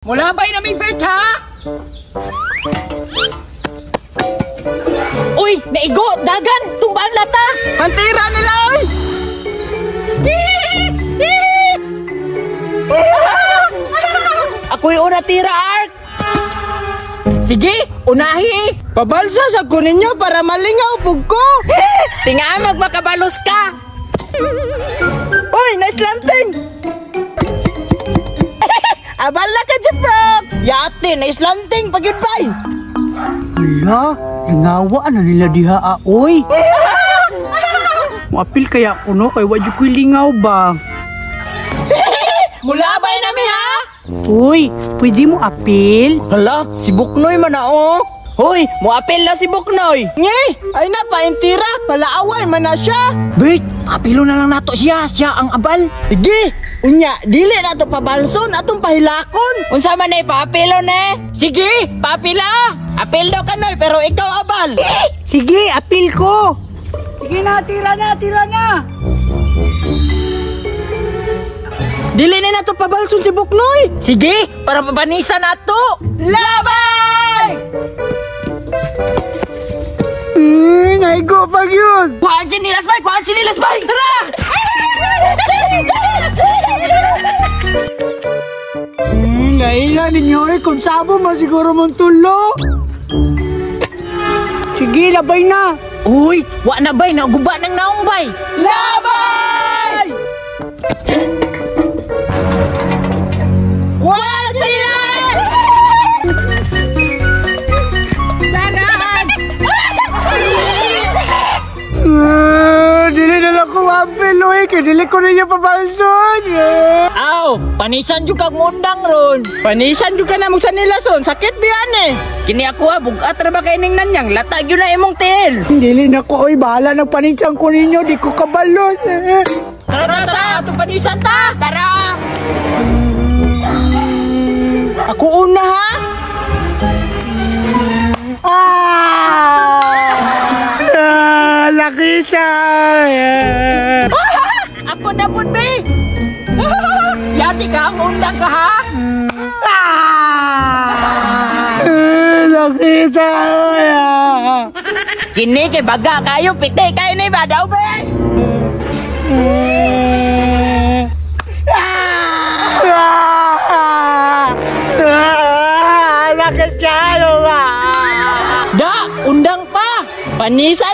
Mulabay na mi, Bert, ha? Uy, naigo, dagan, tumbaan lata. Pantira nila, oy! Ako'y una tira, Ark! Sige, unahi. Pabalsa sa ko ninyo para malingaw pug ko. Tinga magmakabalos ka. Uy, nice lanting! Abala ka, Jeprox! Yate, nice lanting pag bay. Hala, lingawa na nila diha aoy. Muapil kaya ko no, kay wa jud ko'y lingaw ba. Mulabay na mi, ha? Uy, pwede mo apil? Hala, si Buknoy man na oh. Hoy, muapil na si Buknoy. Nge, ay na paintira, palaaway man na siya. Bert, apilo na lang nato siya, siya ang abal. Sige, unya, dili na to pabalson atong pahilakon. Unsa man ay paapilo ne? Sige, papila. Apil daw ka noy, pero ikaw abal. Sige, apil ko. Sige na, tira na, tira na. Dili na nato pabalson si Buknoy. Sige, para mabanisa nato. Labay! Naigo pag yun. Kuhaan sinilas bay, kuhaan sinilas bay. Tara! Laila ninyo eh, kung sabo man siguro mong tulo. Sige, labay na. Uy, wa na bay, naguba ng naong bay. Labay! Kuhaan sinilas! Dagan! Dili na lang ko ampil, oy, kay dili ko ninyo pabalson. Aw, panisan jud kag mundang ron. Panisan jud ka na mo sa nilason, sakit biyan eh. Kini ako ah, bugat ra ba kay ning nanyang latag yun na imong tiil. Dili na ko, oy, bahala ng panisan ko ninyo, di ko kabalon. Tara, tara, tara, atong panisan ta. Tara! Ako una ha. Ah! Nakita! Ako na pud be. Yati ka, mundang ka ha. Nakita! Kini kay baga kayo, piti kayo ni ba daw be. Nakita ba? Da, undang pa. Panisan